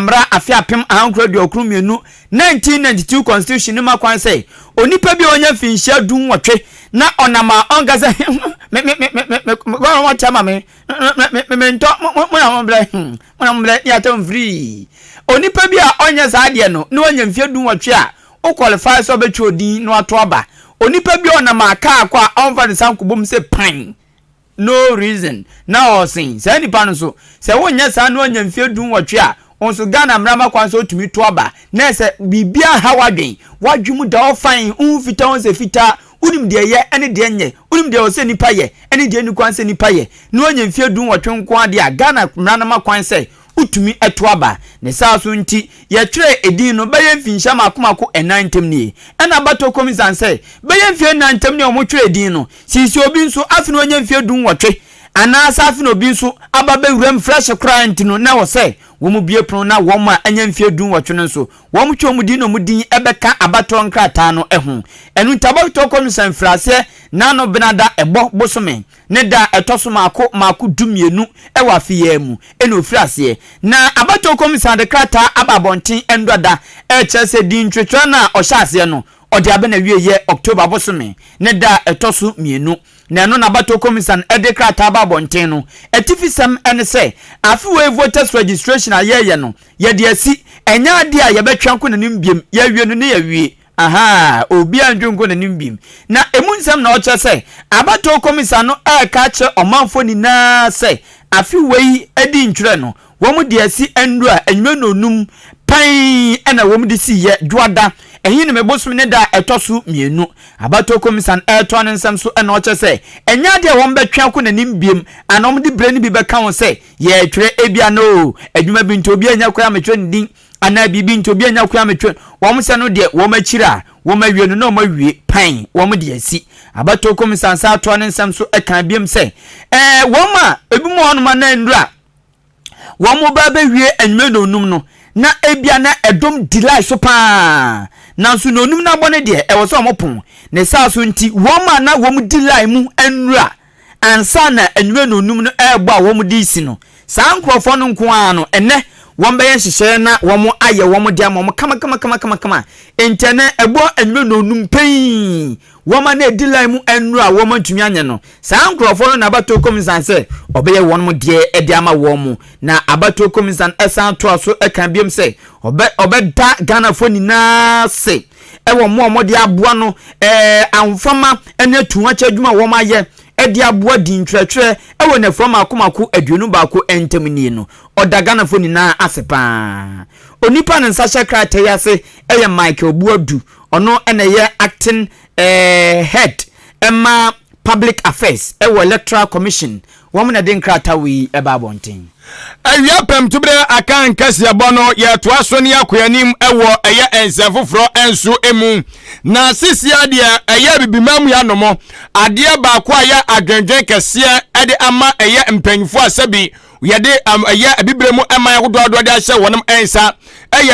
Mmara afe 1992, 1992 Constitution no ma kwan sɛ onipa bi a ɔnya mfinhyia 18 na ɔnam a ɔnka sɛ me me me me me me wɔkyɛ ma me me me me ntɔ mo mo na mo brɛ mo na mo brɛ ne atɔ mfirii. Onipa bi a ɔnyɛ saa adeɛ no na wanya mfeɛ 18 a, wo qualify sɛ ɔbɛtwerɛ odin na wato aba. Onipa bi a ɔnam a kaa kɔ a ɔmfa ne nsa nkɔbɔ mu sɛ pan, no reason, na ɔɔsen saa nipa no nso, sɛ wonyɛ saa na wanya mfeɛ 18 a, wo nso Ghana mmara ma kwan sɛ wotumi to aba. Na sɛ biribiara ha w'adwen, w'adwen mu da hɔ fann, wohu fitaa wohu sɛ fitaa, wonim deɛ ɛyɛ ne deɛ ɛnyɛ, wonim deɛ ɛwɔ sɛ nipa yɛ ne deɛ ɛnni kwan sɛ nipa yɛ, na wanya mfeɛ 18 nko ara deɛ a, Ghana mmara no ma kwan sɛ wotumi to aba. Ne saa so nti, yɛtwerɛɛ edin no bɛyɛ mfinhyia mmaako mmaako nnan ntam nie. Ɛna abatoɔ kɔmisa sɛ, bɛyɛ mfeɛ nnan ntam nie a wɔtwerɛɛ edin no, seesei obi nso afe na wanya mfeɛ 18, anaasɛ afe na obi nso aba bɛwura mu fresh koraa nti no, na ɛwɔ sɛ wɔbue pono na wɔn a anya mfeɛ 18 no nso, wɔtwerɛ wɔn din na wɔn din bɛka abatoɔ nkrataa no ho. Ɛno nti abatoɔ kɔmisa firii aseɛ n'ano benada ɛbɔ bosome ne da a ɛtɔ so mmaako mmaako 12 wɔ afe yi ara mu na ɔfiri aseɛ. Na abatoɔ kɔmisa de krataa aba abɔnten nnora rekyerɛ sɛ din ntwerɛtwerɛ no a ɔhyɛ aseɛ no, ɔde aba n'awieeɛ October bosome ne da a ɛtɔ so mmienu. Na ɛno na abatoɔ kɔmisa no de krataa aba abɔnten no atifisɛm ne sɛ, afe wei voters registration a yɛreyɛ no, yɛde asi, ɛnyɛ adeɛ a yɛbɛtwe akɔ n'anim biom, yɛawie no ne yɛawie. Ahaa, obiara ntwe nkɔ n'anim bio. Na emu nsɛm na ɔkyerɛ sɛ abatoɔ kɔmisa no reka akyerɛ ɔmanfoɔ nyinaa sɛ afe wei adi ntwerɛ no, wɔn de asi nnura anwummerɛ nnɔnnum pan na wɔn de siiɛ Dwoada, Ahinime bosome ne da a ɛtɔ so mmienu. Abatoɔ kɔmisa no retoa ne nsɛm so na ɔkyerɛ sɛ ɛnyɛ adeɛ a wɔbɛtwe akɔ n'anim bio anaa wɔde berɛ no bi bɛka ho sɛ yɛretwerɛ ebia na oo adwuma bi nti obiara nnya kwan ammɛtwerɛ ne din anaa biribi nti obi anya kwan ametwe wɔn sɛ no deɛ wɔn akyiri a wɔn awie no na wɔn awie pan wɔn de asi. Abatoɔ kɔmisa nsa atoa ne nsɛm so ɛka biom sɛ ɛɛ wɔn a ebi mu hɔnom a na nnura wɔn ba bɛwie anwummerɛ nnɔnnum no na ebia na ɛdɔm di line so paa nanso nnɔnnum no abɔ no deɛ ɛwɔ sɛ wɔn pon ne saa so nti wɔn a na wɔn di line mu nnura ansa na anwummerɛ nnɔnnum no rebɔ a wɔde resi no, saa nkurɔfoɔ no nko ara no, ɛnnɛ wɔbɛyɛ nhyehyɛeɛ na wɔayɛ wɔn de ama wɔn kamakamakamakama. Enti ɛnnɛ ɛbɔ anwummerɛ nnɔnnum pɛn, wɔn a na ɛdi line mu nnuro a wɔantumi anyɛ no, saa nkurɔfoɔ no na abatoɔ kɔmisa sɛ ɔbɛyɛ wɔn deɛ de ama wɔn. Na abatoɔ kɔmisa san toa so ka biom sɛ ɔbɛ ɔbɛda Ghanafoɔ nyinaa ase wɔ mmoa a wɔde aboa no, ɛɛ ahofama ne atuhoakyɛ adwuma a wɔayɛ de aboa di ntwerɛtwerɛ wɔ nnafua mmaako mmaako 21 ntam nie no, ɔda Ghanafoɔ nyinaa ase pa ara. Onipa a ne nsa hyɛ krataa yi ase yɛ Michael Boadu, ɔno na ɛyɛ Acting ɛɛ Head ma Public Affairs wɔ Electoral Commission, wɔn na ɛde nkrataa wei ba abɔnten. Awia pɛmtoberɛ Akan kaseɛbɔ no yɛtoa so ne yɛakɔ anim wɔ ɛyɛ nsɛm foforɔ nso mu. Na sesia deɛ ɛyɛ Abibiman mu yɛanom adeɛ baako a ɛyɛ adwendwen kɛseɛ de ama ɛyɛ mpanyinfoɔ a sɛbi yɛde ɛyɛ abibire mu man ahodoɔ ahodoɔ de ahyɛ wɔn nsa ɛyɛ.